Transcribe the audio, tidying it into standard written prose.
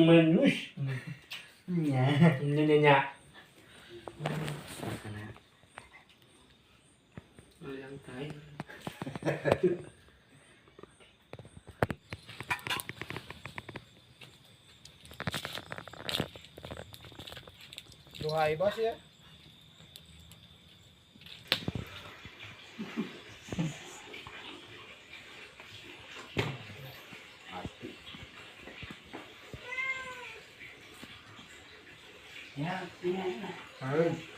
Manis. Nya. Nya. Yang tai. Duhai bos ya. Ya, ya. Ay.